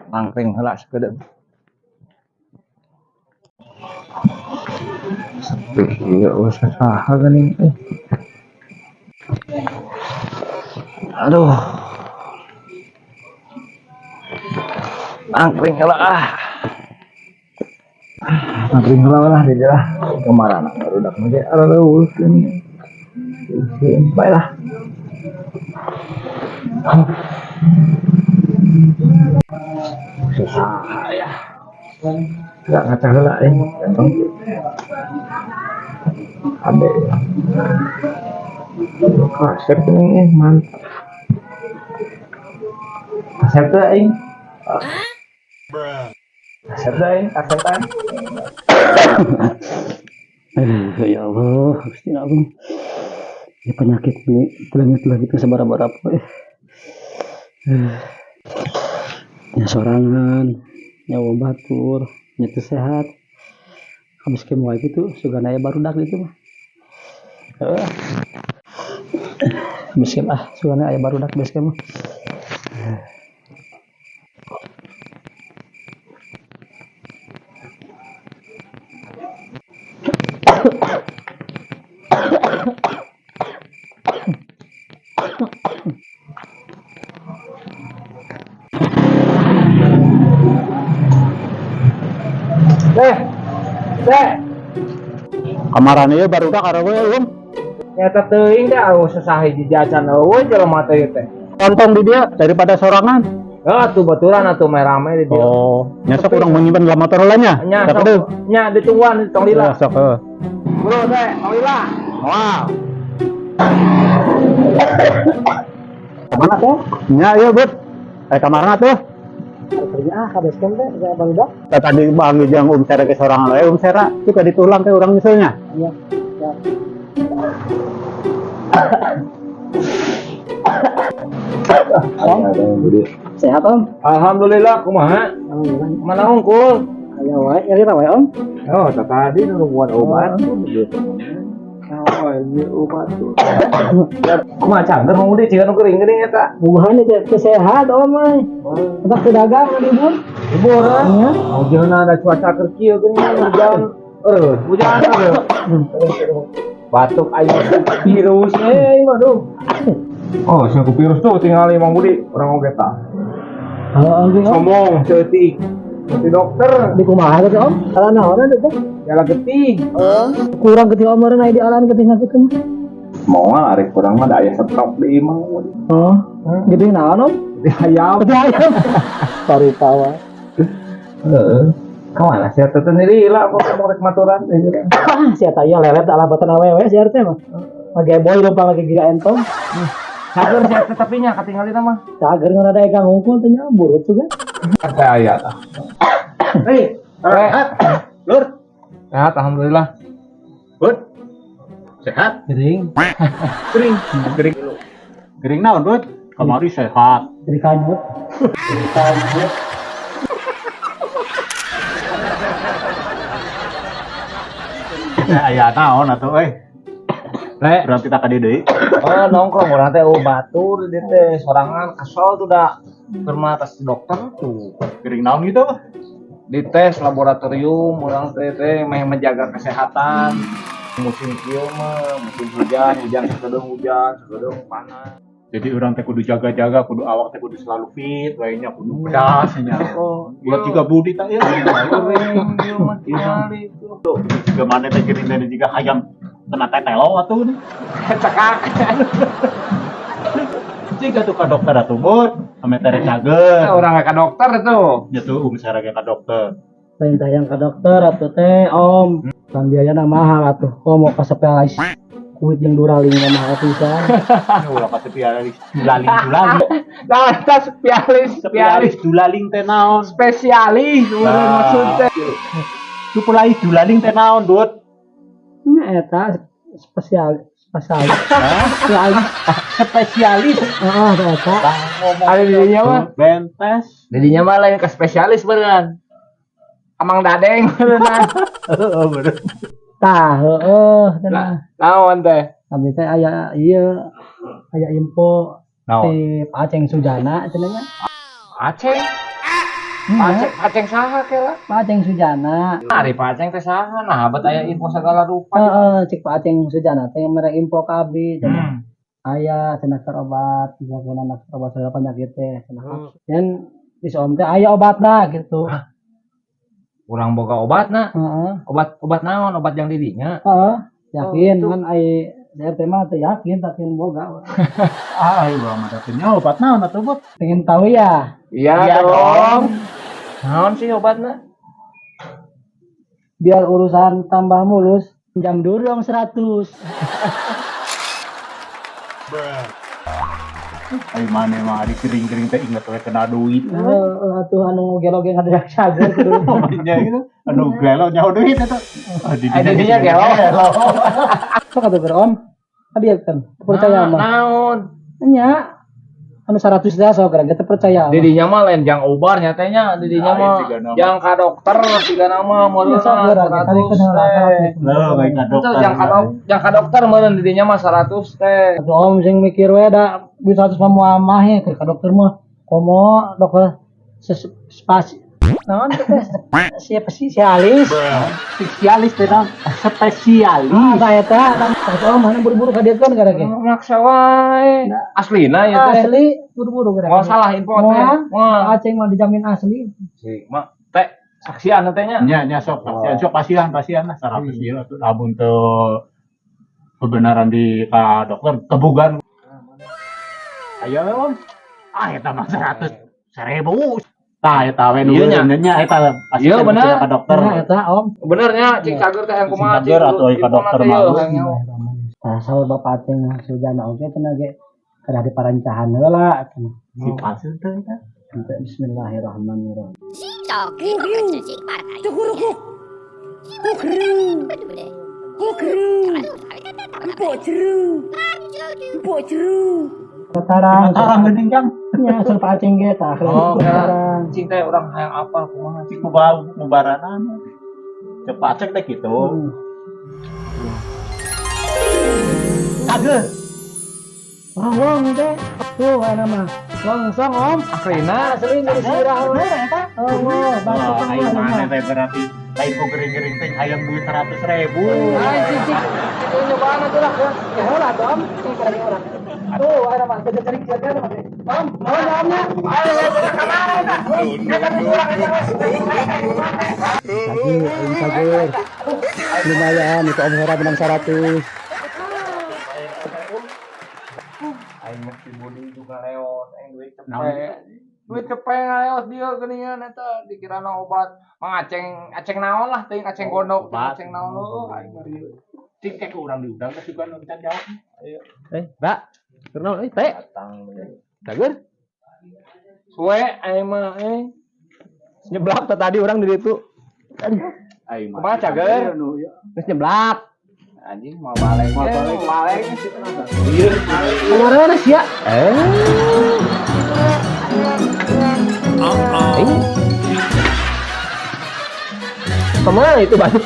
Nangkring heula sakedeung. Sepi ieu euweuh saha geuning euy. Aduh. Nangkring heula ah. Nangkring heula lah di dieu lah. Kamarana barudak mah ge areueuh geuning. Bae lah. Susah ya. Enggak ngaca heula euy. Ganteng. Ade. Kasep geuning euy, mantap. Kasep teh aing. Kasep teh aing, kasepan. Aduh, ya Allah, Gusti Agung. Ya penyakit ini telanjut-lanjut ke sabaraha poe. Ya sorangan, nyawa batur, nya teu sehat. Habis kemo wae kitu, sugana aya barudak ditu mah. Heeh. Base camp ah, sugana aya barudak base camp mah. Teh. Teh. Kamaran ieu barudak areueuh um. Nyata teuing teh euweuh sesah hiji jajan euweuh jelema teh ieu teh. Tonton di dia daripada sorangan. Heuh atuh baturan atuh meh rame di dieu. Oh, nya sok urang menyimpan dalam motor heula nya. Nya Sok sok. deui. Nya ditungguan di tong lila. Ya, sok heuh. Bro teh, tong lila. Moal. Kemana teh? Nya ieu Bud. Eh kamarana tuh? Kerja ah, ka base camp teh, aya barudak. Tadi bang jeung Um Sera ke sorangan we Um Sera, itu ka ditulang teh urang nyusulnya. Iya. Ya. Om, sehat Om? Alhamdulillah kumaha? Alhamdulillah. Mana hungkul? Aya wae, nyari wae Om. Oh, tadi nungguan obat. Oh, ini obat tuh. Kumaha cangger mau di ciga nu geuring-geuring eta. Bubuhan teh teu sehat Om euy. Tetap teu dagang libur. Libur ah. Iya. Oh, jeung ada cuaca keur kieu geuning hujan. Eueuh, hujan eueuh. Batuk aing virus eh waduh. Oh, sing ku virus tuh tinggal Mang Budi urang oge tah. Heeh, Om. Sombong ceutik. Di dokter Di kumaha teh Om? Alah naon teh? Jalan getih. Kurang getih Om meureun aya di alan getih kitu mah. Moal arek kurang mah da aya stok di imah Mang Budi. Oh, getih naon Om? Getih hayam. Getih ayam. Parita wae. Heeh. Kemana sih teh sendiri lah kok mau rek maturan teh. Ah, sia teh ieu lelet ala batan awewe sia teh mah. Lagi boy lupa lagi gila entong. Cager sih teh tapi nya katingalina mah. Cager ngan ada egang hungkul teh nya burut juga. Teh aya tah. Hei, sehat. Lur, Sehat alhamdulillah. Bud. Sehat? Gering. Gering. Gering. Gering naon, Bud? Kamari sehat. Jadi kanyut. Kanyut. Eh, aya naon atuh euy. Le, Urang kita ka dieu deui. oh nongkrong urang teh oh batur di teh sorangan kesel tuh da. Keur mah tes dokter tuh. Gering naon gitu? Di tes laboratorium urang teh teh meh menjaga kesehatan. Musim kieu mah, musim hujan, hujan sakedeung hujan, sakedeung panas. Jadi urang teh kudu jaga-jaga, kudu awak teh kudu selalu fit, lainnya kudu pedas nya. Oh, Ulah juga budi tah ieu. Gering kieu mah tingali tuh. Juga mana teh gering teh juga hayang kena tetelo atuh nih. Cekak. Jika tuh ka dokter atuh, Bud. Ame tere cager. Orang ka dokter tuh. Ya tuh um Sera ge ka dokter. Lain teh yang ke dokter atuh teh Om. Kan biayana mahal atuh. Oh mau ka spesialis kuit jeung duraling mah mahal pisan. Ulah ka spesialis dulaling dulaling. Nah, eta spesialis, Spesialis dulaling teh naon? Spesialis urang maksud teh. Spesialis dulaling teh naon, Dut? Nya eta spesial spesialis. Hah? Spesialis. Spesialis. Heeh, teh eta. Ada di dinya mah. Bentes. Di dinya mah lain ke spesialis beneran. Amang Dadeng beneran. Heeh, bener. Tah, heeh, cenah. Naon teh? Kami teh aya ieu aya info Naon? ti Pak Aceng Sujana cenah nya. Aceng. Aceng, Aceng saha kela? Pak Aceng Sujana. Ari Pak Aceng teh saha? Nah, bet aya info segala rupa. Heeh, cek Pak Aceng Sujana teh mere info ka abdi cenah. Aya cenah keur obat, misalkan anak obat segala penyakit teh cenah. Dan di om teh aya obatna gitu. Urang boga obatna. Heeh. Obat obat naon? Obat yang didinya. Heeh, yakin Oh, gitu. Kan ai RT mah teu yakin, yakin boga. Ah, ayo urang mah teu nyaho obat naon atuh, Bot. Pengen tahu ya? Iya Iya dong. Naon sih obatna? Biar urusan tambah mulus, jam dulu dong 100. Ai maneh mah ari gering-gering teh inget we kena duit. Heeh, atuh anu gelo ge ngadak cager kudu. Nya gitu. Anu gelo nyaho duit eta. Ah, Eh, didinya gelo. Sok atuh keur Om. Abi kan percaya mah. Naon? Nya anu 100 dah sok gara teu percaya. Didinya mah lain jang obar nya teh nya, didinya Lain mah siga nama. jang ka dokter siga nama meureun Ya, sok geura ge kali 100 kenal teh. Lah, baik ka Itu dokter. jang ka dokter meureun didinya mah 100 teh. Atuh Om sing mikir we da duit 100 mah moal mah ya keur ka dokter mah komo dokter spasi naon teh siapa sih spesialis. Spesialis teh naon? Spesialis. Ah, tah eta atuh Om mana buru-buru ka dieu kan gara ge. Maksa wae. Aslina ya teh. Asli buru-buru gara. Moal salah info teh. Moal. Moal. Aceng mah dijamin asli. Si mak teh saksian teh nya. Nya nya sok pasian, sok pasian pasian lah 100 ieu atuh lamun teu kebenaran di ka dokter kebugan. Ayo we, Om. Ah, eta mah 100 1000. Tah eta we nu Iya, nya. nya eta pasti Iya, bener. ka dokter. Nah, eta Om. Bener nya cing cager teh yang kumaha Cing cager atuh ka dokter mah. Tah saur Bapak Aceng Sujana oge cenah ge kedah diparancahan heula cenah. Si palsu teh eta. Bismillahirrahmanirrahim. Tarang, Tarang geuning Kang. Nya saur Pak Aceng ge tah. Oh, Tarang. cing teh urang hayang apal kumaha Cik mubaranan. Cepat cek teh kitu. Cager. Wah, wong teh. Tuh aya mah. Langsung Om. Aslina. Asli dari sirah. Bener eta. Oh, wah, batuk Wah, ayo mah. mana teh berarti lain ku gering-gering teh hayang duit 100.000. Ayo cing cing itu nyobaan atuh lah. Ya heula atuh Om, cing kada urang. Tuh, aya mah teu cari cari mah. Om, naon ya Omnya? Ayo we ka mana eta? Cager, aing cager. Lumayan itu Om Hera menang 100. Aing mah si Budi juga leot, aing duit cepet. Duit cepet ngaleot dia geuningan eta dikirana obat. Mang aceng aceng naon lah teuing aceng gondok, Obat. aceng naon heuh aing mah dieu. Cing teh ku urang diundang teh sugan nu can jawab. Eh, Ra. Keur naon euy, teh? Datang. Cager. Suwe aing mah eh. Nyeblak teh tadi urang di ditu. Aing mah. Kumaha, Cager? Geus nyeblak. Anjing mau balik. Mau balik. Mau balik. Kemarin sia. Eh. Eh. Kemana itu batu?